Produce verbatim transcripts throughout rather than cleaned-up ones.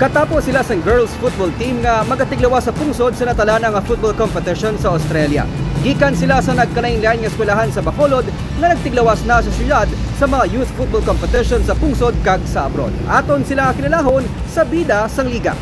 Katapo sila sang girls football team nga magatiglawas sa pungsod sa natalana nga football competition sa Australia. Gikan sila sa nagkalain-lain nga eskwelahan sa Bacolod nga nagtiglawas na sa siyudad sa mga youth football competition sa pungsod kag sa abroad. Aton sila kilalaon sa bida sang liga.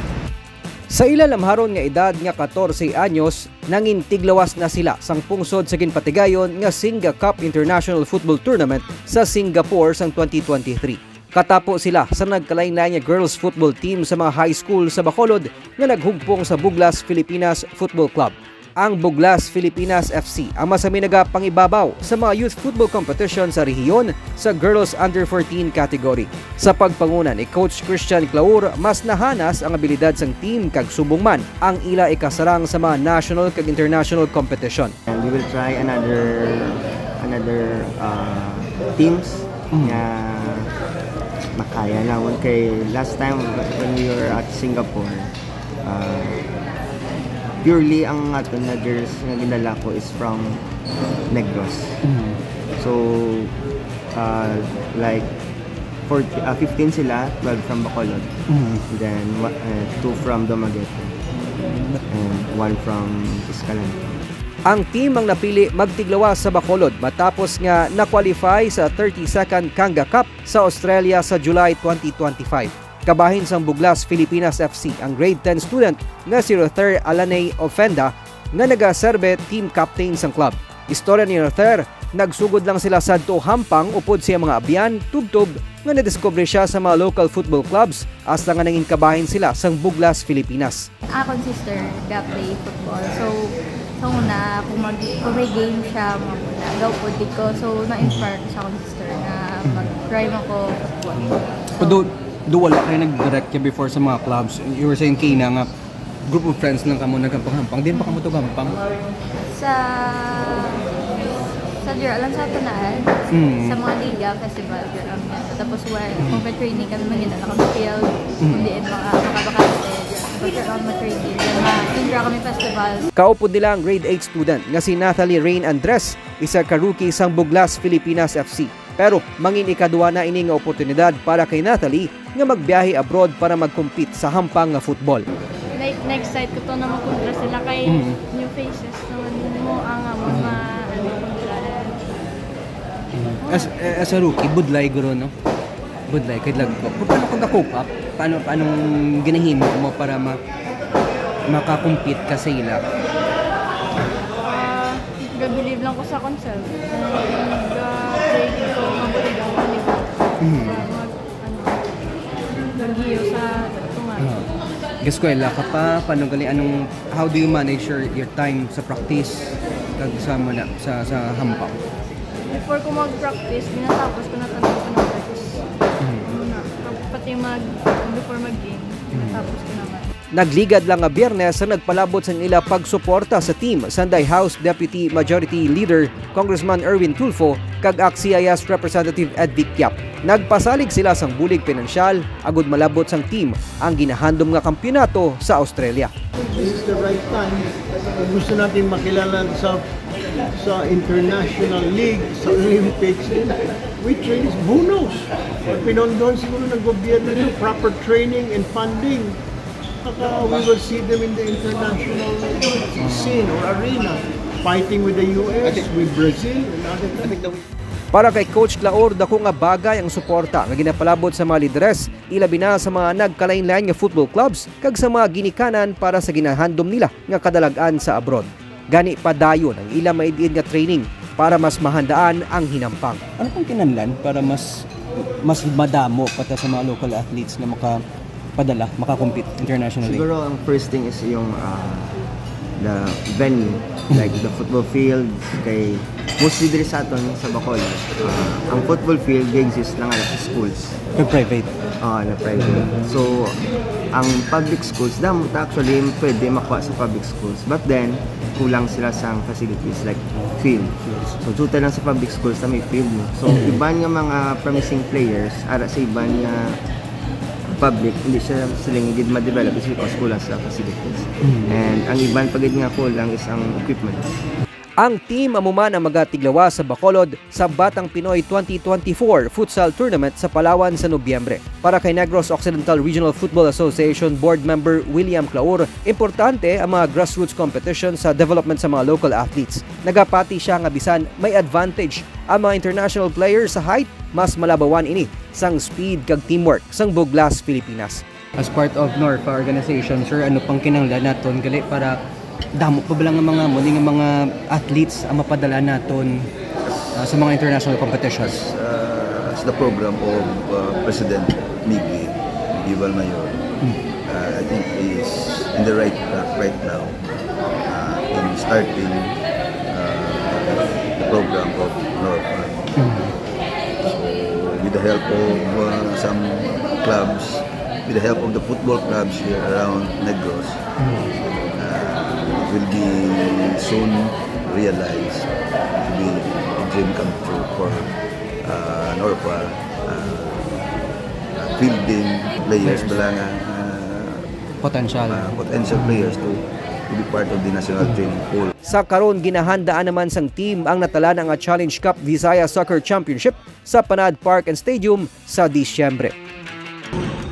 Sa ila lamharon nga edad nga katorse anyos, nangintiglawas na sila sang pungsod sa ginpatigayon nga Singa Cup International Football Tournament sa Singapore sang twenty twenty-three. Katapo sila sa nagkalain-lain nga girls football team sa mga high school sa Bacolod nga naghugpong sa Buglas Filipinas Football Club. Ang Buglas Filipinas F C ang masami nagapangibabaw sa mga youth football competition sa rehiyon sa girls under fourteen category. Sa pagpanguna ni Coach Christian Claur, mas nahanas ang abilidad sang team kag subong man ang ila ikasarang sa mga national kag international competition. And we will try another another uh, teams Mm. nga makaya namon kay last time when we were at Singapore, uh, purely ang aton nga girls nga gindala ko is from Negros. Mm. So, uh, like, fourteen, uh, fifteen sila, twelve from Bacolod. Mm. Then, wa- uh, two from Dumaguete. And one from Escalante. Ang team ang napili magtiglawas sa Bacolod matapos nga na-qualify sa thirty-second Kanga Cup sa Australia sa July twenty twenty-five. Kabahin sang Buglas Filipinas F C ang grade ten student nga si Rother Alanay Ofenda nga nagaserbe team captain sang club. Istorya ni Rother, nagsugod lang sila sadto hampang upod sa iyang mga abyan, tubtob nga nadiskubre siya sa mga local football clubs hasta nga nangin kabahin sila sang Buglas Filipinas. Akon sister ga-play football. So, sa una, kung mag-, kung may game siya, mga gaupod gid ko. So, na-inspire ko sa akon sister na mag-try man ko football. So, do, do wala kayo nag-direct ka before sa mga clubs? You were saying, Kina, nga group of friends lang kamo naghampang-hampang. Din pa kamo to gampang? Sa, sa Dira lang sa Tanaan, Mm. sa mga liga, festival, Dira lang. Tapos, where, Mm. kung may training kami, maganda na kami field, Mm. kung diin mga, mga bakante, Dira lang, mag-training, then ma-, yung Dira kami festival. Kaupod nila ang grade eight student nga si Nathalie Rain Andres, isa ka rookie sang Buglas Filipinas F C. Pero mangin ikadua na ini nga oportunidad para kay Nathalie nga magbiyahe abroad para mag-compete sa hampang nga football. Like, na-excite ko to na makontra sila kay Mm. new faces naman mo ang amon Mm. ma-, ano, kontra. As, as a rookie, budlay guro, no? Budlay, kay lagko. Paano ka ga-cope up? Paano, paanong ginahimo mo para ma-, makakompete ka sa ila? Ah, ga-believe lang ko sa akon self. And ga-pray ko mabuti daw ang liga. Mhm. Mag-, ano, mag-iyo sa tunga. Ah. Gaskwela ka pa, paano gali, anong, how do you manage your, your time sa practice kag sa muna, sa, sa hampang? Before ko mag-practice, ginatapos ko na tanan ko ng practice. Mhm. Ano na, pati mag, before mag-game, ginatapos ko naman. Nagligad lang nga Biyernes ang nagpalabot sang ila pagsuporta sa team, sanday House Deputy Majority Leader Congressman Erwin Tulfo kag ACT-CIS Representative Edvic Yap. Nagpasalig sila sang bulig pinansyal agud malabot sang team ang ginahandom nga kampiyonato sa Australia. This is the right time. Kung gusto natin makilala sa, sa international league, sa Olympics, we train, who knows? Pinondohan siguro ng gobyerno ito, proper training and funding. Baka we will see them in the international scene or arena, fighting with the U S, with Brazil, and other countries. Para kay Coach Claur, dako nga bagay ang suporta nga ginapalabot sa mga lideres, ilabi na sa mga nagkalain-lain nga football clubs kag sa mga ginikanan para sa ginahandom nila nga kadalag-an sa abroad. Gani, padayon ang ila maid-id nga training para mas mahandaan ang hinampang. Ano pang kinahanglan para mas, mas madamo pa ta sa mga local athletes nga makapadala, makakompete internationally? Siguro ang first thing is yung, ah, the venue, like the football field, kay mostly diri sa aton sa Bacolod, ah, ang football field ga-exist lang ara sa schools. Kag private? Oo, na private. So, ang public schools, damo ta actually pwede makuha sa public schools. But then, kulang sila sa facilities like field. So, due lang sa public schools na may field, no? So, Mm. iban nga mga promising players, ara sa iban nga public, hindi siya sila gid ma-develop is because kulang sa facilities. Mm. And ang iban pa gid nga kulang is ang equipment. Ang team amo man ang magatiglawas sa Bacolod sa Batang Pinoy twenty twenty-four Futsal Tournament sa Palawan sa Nobyembre. Para kay Negros Occidental Regional Football Association Board Member William Claur, importante ang mga grassroots competition sa development sa mga local athletes. Nagapati siya nga bisan may advantage ang mga international players sa height, mas malabawan ini sang speed kag teamwork sang Buglas, Pilipinas. As part of NORFA organization, sir, ano pang kinahanglan naton gali para damo pa bala nga mga, mo ni nga mga athletes ang mapadala naton, ah, sa mga international competitions? Uh, as the program of uh, President Miggy Gibalmayor, uh, I think is in the right track right now uh, in starting uh, the program of NORFA. So, with the help of uh, some clubs, with the help of the football clubs here around Negros, uh, will be soon realized to be a dream come true for uh, NORFA uh, uh, fielding players bala nga uh, Potential. uh, potential players to, to be part of the national training pool. Sa karon, ginahandaan naman sang team ang natalaan nga Challenge Cup Visayas Soccer Championship sa Panad Park and Stadium sa Disyembre.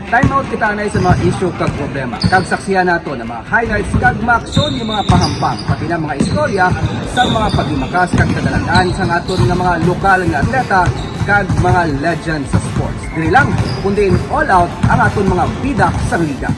Time out kita anay sa mga isyu kag problema. Kag saksihan nato ang mga highlights kag maaksyon nga mga pahampang, pati na mga istorya sa mga paghimakas kag kadalanan sang aton nga mga lokal nga atleta kag mga legend sa sports. Diri lang, kundi in all out ang aton mga bida sang liga.